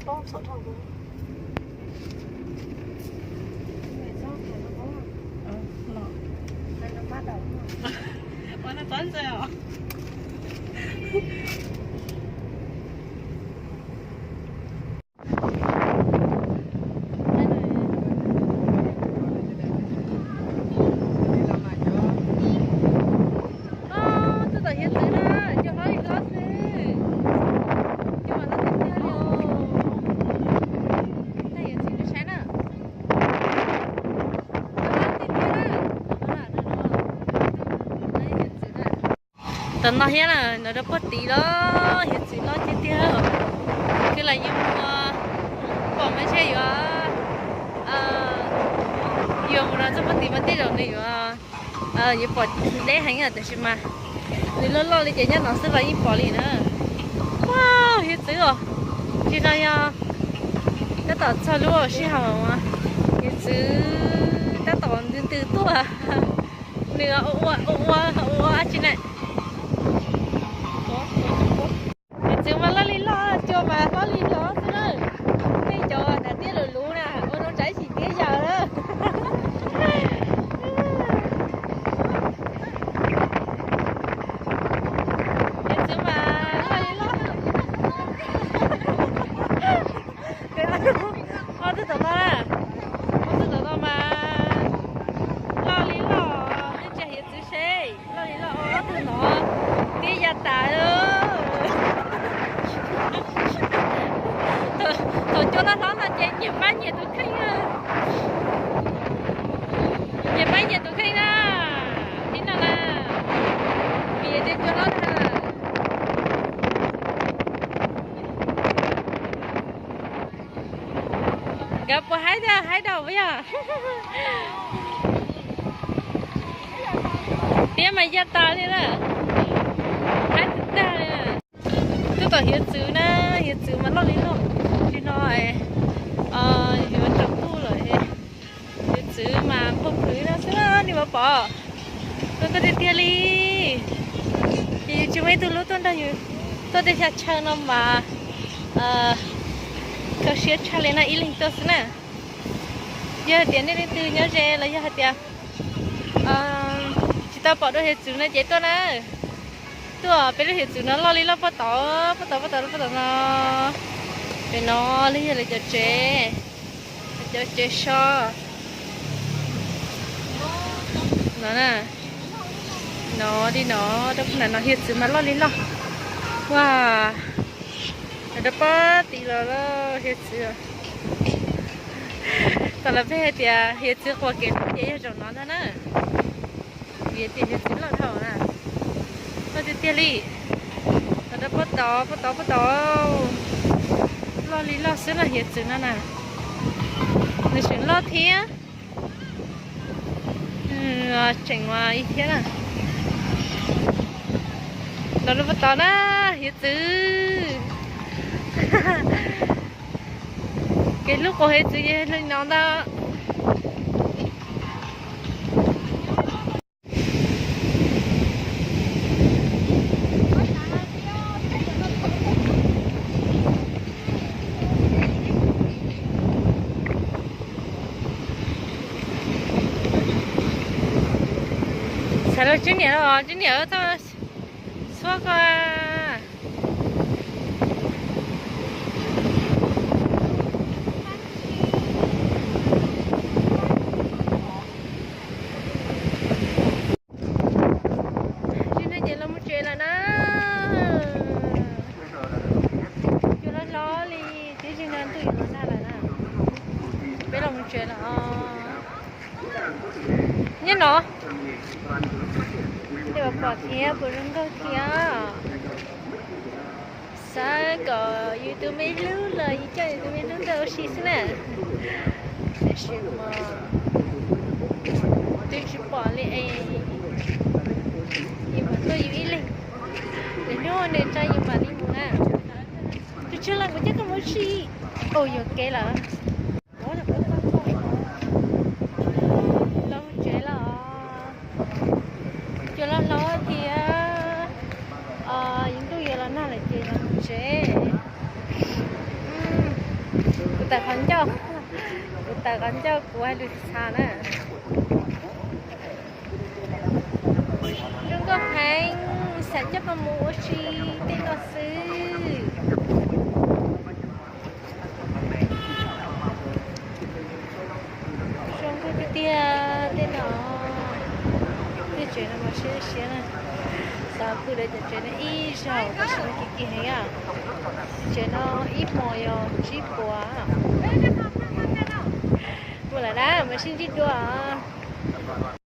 Tuaj tom hiav txwv na, cua hlob li hlob xwb. Cua mas hlob tiag tiag li os. Thaij hiav txwv rau saib na. Cua hlob tiag tiag na. Tam no thiab na, no rau puag tid los hiav txwv loj tiag tiag. Kwv lam yuav mus pom mas ntshe yuav, yuav mus no txog puag tid mas tej zaum nws yuav, yuav pom deb heev, tab sis mas nws loj loj li ces nyob no xwb los yeej pom li na. Wow, hiav txwv os. Tsis no yog tab tom txog lub sij hawm hiav txwv tab tom ntws ntws tuaj. Nws ua ua ua ua tsis na. Hiav txwv mas loj li loj, cua mas hlob li hlob xwb na. Nej cov daim tiab luv luv na, ua zoo tsaib xyim tiab yawm na. Hiav txwv mas loj li loj. Ob tug tom no na, ob tug tom no mas loj li loj, nej ntsia hiav txwv seb, loj li loj, ob tug no tiab ya tas. Thaum cua loj hlob no ces nyias pab nyias tus kheej, nyias pab nyias tus kheej na. Li no na, vim tias cua hlob na. Nkawd puas haib thiab, haib dhau puas yog? Tiab mas ya tas li na, haib tag tag li. Tuaj tom hiav txwv na, hiav txwv mas loj li loj, tsis no yuav tsaus ntuj lawm. Hiav txwv mas npau phwv no xwb na, nej puas pom? Tuaj tuaj tiag tiag li. Ces yus tsis muaj ib tug hlub tuaj nrog yus tuaj tej xya chaw no mas kho siab tshaj li na, ib leeg tuaj xwb na. Yog hais tias nej leej twg nyob ze los yog hais tias tsis tau pom dua hiav txwv no ces tuaj na. Tuaj peb lub hiav txwv no loj li loj puag tod, puag tod, puag tod, puag tod no. Pem no los yog lawv cov tsev, lawv cov tsev so. No na, no li no, rau puag nram no hiav txwv mas loj li loj. Ua, rau puag tid los hiav txwv. Tam lawv pheej hais tias hiav txwv quas kev ces yog zaum no ntag na. Vim tias hiav txwv loj dhau na. Loj tiag tiag li. Los rau puag tod, puag tod, puag tod. Loj li loj xwb na hiav txwv no na. Nws tseem loj thiab. Tseem ua ib thiab na. Los rau puag tod na, hiav txwv. Kev hlub quas hiav txwv ces li no ntag. Xav los tswb niam los tswb niam txhob xuab ko. Tsis no ces los mus tsev lawm na. Cua hlob hlob li, tib tsis no ntuj yuav los nag lawm na. Peb los mus tsev lawm os. Nyob no, nej puas pom thiab, puas zoo nkauj thiab? Xav kom yus tus me hlub los yus coj yus tus me hlub tuaj ua si xwb na. Tab sis mas twb tsis pom li es, yus mam tuaj yus ib leeg. Lwm hnub nws tso yus mam li mus na. Tus tshuag los kuv coj koj mus ua si. Ua yuam kev lawm. Los mus tsev lawm. Cua hlob hlob thiab, yus ntuj yuav los nag lawm ces los mus tsev. Tawm qhov ncauj, kuv tawm qhov ncauj kuv hais lus tsis txha na. Zoo nkauj heev, xav coj koj mus ua si tej no xwb. Zoo nkauj tiag tiag tej no. Tej tsev no mas siab siab na. Xav pw lawv cov tsev no ib zaug tab sis no kim kim heev os. Tsev no ib hmos yog tsib puas. Mus lawm na, mam sib ntsib dua os.